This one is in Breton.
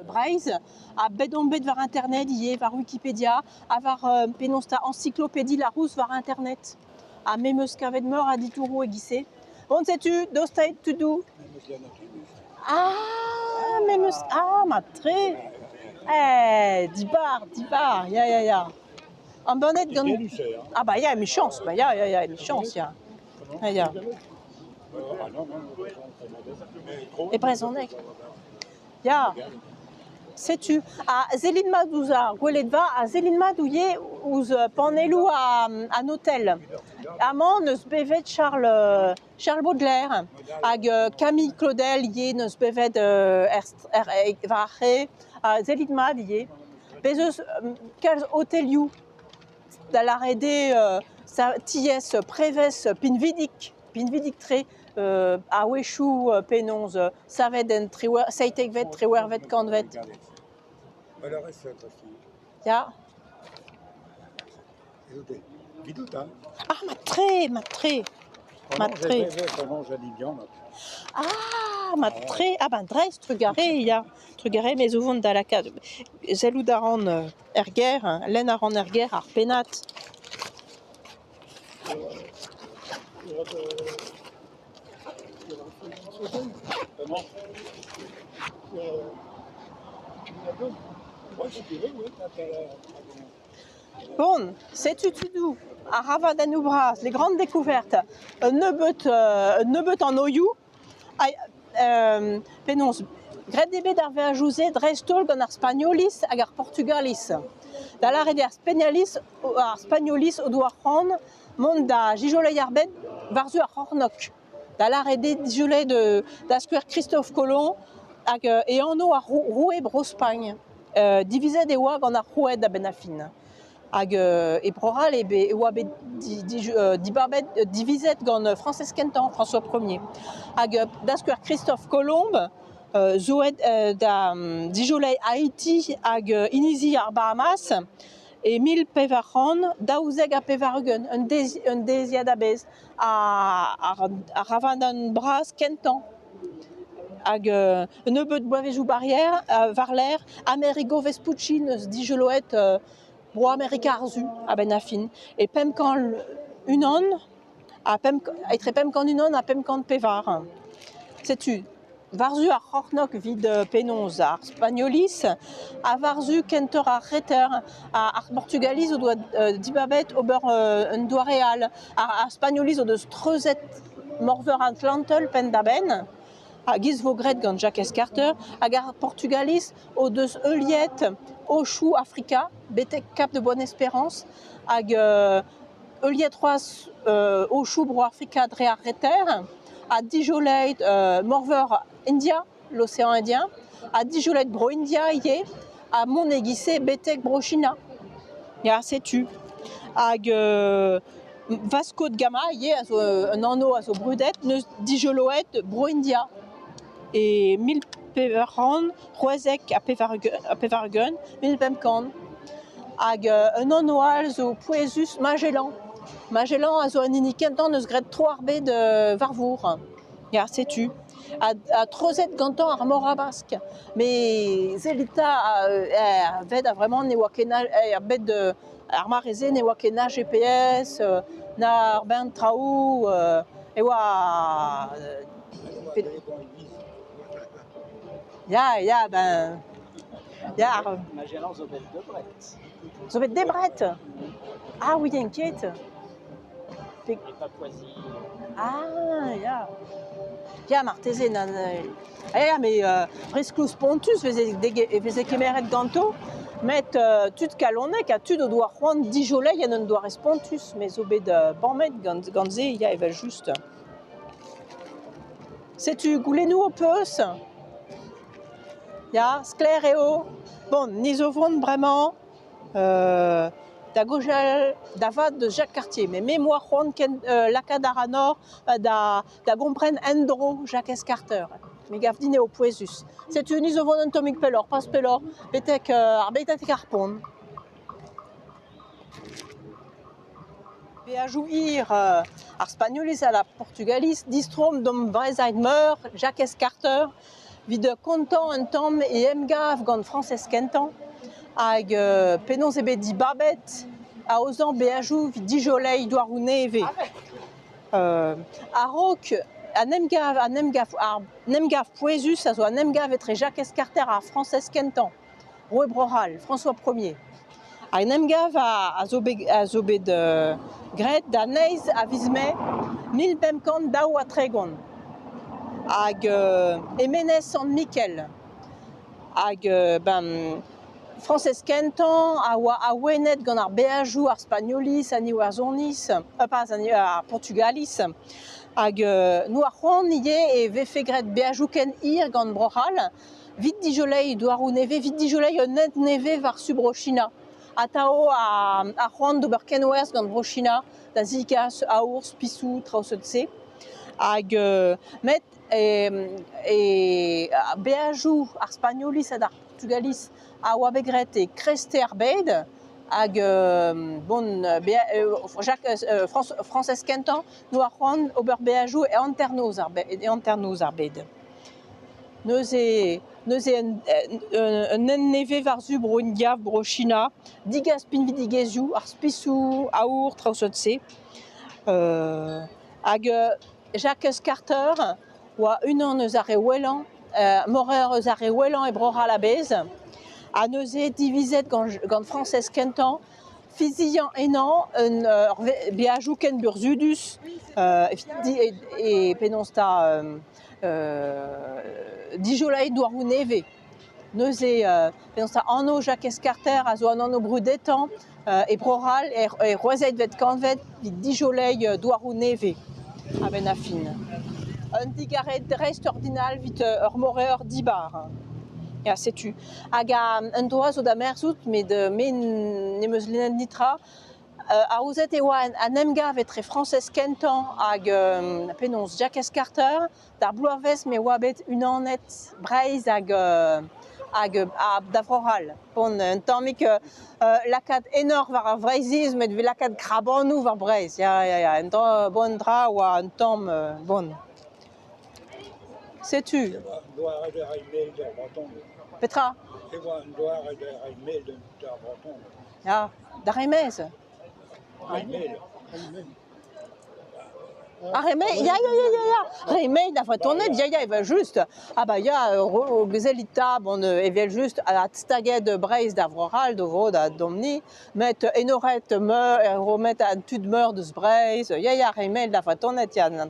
Breizh ha bet on bet war internet ivez, war Wikipedia ha war penaos 'ta Encyclopédie Larousse war internet. Ha me 'm eus kavet meur a ditouroù e-giz-se. Bon setu, dostait tudoù. Ah me 'm eus ah mat-tre ! Eh dibar, dibar, ya ya ya. Embannet gant Ah bah ya emichañs, bah ya ya ya emichañs ya. Ya ya. E brezhoneg. Ya. Setu ha sellit mat ouzh ar gweledva ha sellit mat ivez ouzh panelloù an otel. Amañ n'eus bevet Charles Charles Baudelaire hag Camille Claudel ivez n'eus bevet er war ar c'hae. Ha sellit mat ivez. Bez' eus kalz otelioù da lâret eo tiez prevez pinvidik, pinvidik-tre a-wechoù penaos savet en seitekvet, triwec'hvet kantved. Ya. Ah mat-tre, mat-tre, mat-tre. Ah mat-tre, ah ben dreist, trugarez ya, trugarez me zo vont da lakaat sellout a ran er gêr, lenn a ran er gêr ar pennad. Bon, setu tudoù ar ravanennoù bras, les grandes découvertes. Un nebeud, un nebeud anoioù. Penaos, graet eo bet ar veajoù-se dreist-holl gant ar Spagnoliz hag ar Portugaliz. Da lâret eo ar Spagnoliz, ar Spagnoliz o doa c'hoant mont da zijoleiñ ar bed war-zu ar c'hornôg. Da lâret eo dijoleiñ da skouer Christophe Colomb hag e anv ar roue Bro-Spagn. Divizet e oa gant ar roueed a-benn ar fin. Hag e Bro-C'hall e oa bet dibabet, divizet gant Frañsez kentañ, François Ier. Hag da skouer Christophe Colomb zo aet da dijoleiñ Haiti hag inizi ar Bahamas e 1492, un deiziad a-bezh, ar ravanenn bras kentañ. Hag un nebeud bloavezhioù war-lerc'h, Amerigo Vespucci 'neus dijoloet Bro Amerika ar Su a-benn ar fin. E 501 ha etre 501 ha 504. Setu war-zu ar c'hornôg evit penaos ar Spagnoliz ha war-zu kentoc'h ar Reter. Ar Portugaliz o doa dibabet ober un doare all. Ar Spagnoliz o deus treuzet Morveur Atlantel penn-da-benn. A-giz vo graet gant Jakez Carter hag ar Portugaliz o deus heuliet aochoù Afrika betek Cap de Bonne-Espérance hag heuliet c'hoazh aochoù Bro-Afrika dre ar reter ha dijolet Morveur India, l'océan Indien, ha dijolet Bro-India ivez ha mont e-giz-se betek Bro-China. Ya, setu. Hag Vasco da Gama ivez a zo un anv a zo brudet, 'neus dijoloet Bro-India e 1496, 1500. Hag un anv all zo pouezus, Magellan. Magellan a zo an hini kentañ 'neus graet tro ar bed war vor. Ya, setu. Ha treuzet gantañ ar mor Habask. Met sellit 'ta, er bed a-vremañ ne oa ket er bed ar mare-se ne oa ket na GPS, na ar bern traoù, e oa Ya, ya, ben ya. Magellan zo bet debret. Zo bet debret? Ah oui, inquiète. E Papouasie. Ah ya. Ya, marteze nan ya, mais riskloù spontus e veze kemeret ganto, met tud kalonek ha tud o doa c'hoant dijoleiñ en un doare spontus, me zo bet bamet gant se, ya, evel-just. Setu goulennoù ho peus? Ya, sklaer eo. Bon, ni zo vont bremañ da gaozeal da vat deus Jacques Cartier. Met me 'm boa c'hoant ken lakaat ar anor da da gompren endro Jakez Carter. Me gav din eo pouezus. Setu ni zo vont un tammig pelloc'h, pas pelloc'h, betek ar betek ar pont. Beajoù hir ar Spagnoliz ha la Portugaliz distroomp d'hom breizhad meur Jakez Carter. Evit kontañ un tamm e emgav gant Frañsez Kentañ hag penaos eo bet dibabet aozañ beajoù evit dijoleiñ douaroù nevez. A-raok an emgav an emgav ar emgav pouezus a zo an emgav etre Jakez Karter ha Frañsez Kentañ, roue Bro-C'hall, François Ier. An emgav a zo bet a zo bet graet d'an eizh a viz Mae 1532 hag e Menez Sant-Mikel. Hag ben Frañsez Kentañ a oa awenet gant ar beajoù ar Spagnoliz, an Iwerzhoniz, pas ar Portugaliz. Hag 'noa c'hoant ivez e vefe graet beajoù ken hir gant Bro-C'hall 'Vit dijoleiñ douaroù nevez, 'vit dijoleiñ un hent nevez war-zu Bro-China. Atav ar c'hoant d'ober kenwerzh gant Bro-China da zegas aour, spisoù, traoù seurt-se. Hag met e beajoù ar Spagnoliz ha ar Portugaliz a oa bet graet e kreisteiz ar bed hag bon Jacques Frañsez Kentañ 'noa c'hoant ober beajoù e hanternoz ar bed e hanternoz ar bed. Neuze neuze un hent nevez war-zu Bro-India, Bro-China, degas pinvidigezhioù, ar spisoù aour, traoù seurt-se. Hag Jakez Karter oa unan eus ar re wellañ, moraer eus ar re wellañ e Bro-C'hall a-bezh. Ha neuze divizet gant gant Frañsez Kentañ fiziañ ennañ un ur beajoù ken burzhudus e penaos 'ta Dijoleiñ douaroù nevez. Neuze penaos 'ta anv Jakez Karter a zo an anv brudetañ e Bro-C'hall er c'hwezekvet kantved evit dijoleiñ douaroù nevez a-benn ar fin. Un digarez dreistordinal evit ur moraer dibar. Ya, setu. Hag un dra zo da merzout met me n'em eus lennet netra. Aozet e oa an emgav etre Frañsez Kentañ hag penaos Jakez Karter d'ar bloavezh ma oa bet unanet Breizh hag hag da Vro-C'hall. Bon, un tammig lakaat enor war ar Vreizhiz met lakaat krabanoù war Breizh. Ya, ya, ya, un dra, bon dra a oa un tamm bon. Setu. E oa un doare da reiñ mel d'ar Vretoned. Petra? E oa un doare da reiñ mel d'ar Vretoned. Ya, d'ar re-maez. Ar re-maez, ya, ya, ya, ya, ya, re-maez da Vretoned, ya, ya, evel-just. Ah bah ya, gezellit 'ta, bon, evel-just, adstaget Breizh da Vro-C'hall, da vro da Domni, met enoret meur, romet an tud meur deus Breizh, ya, ya, re-maez da Vretoned, ya.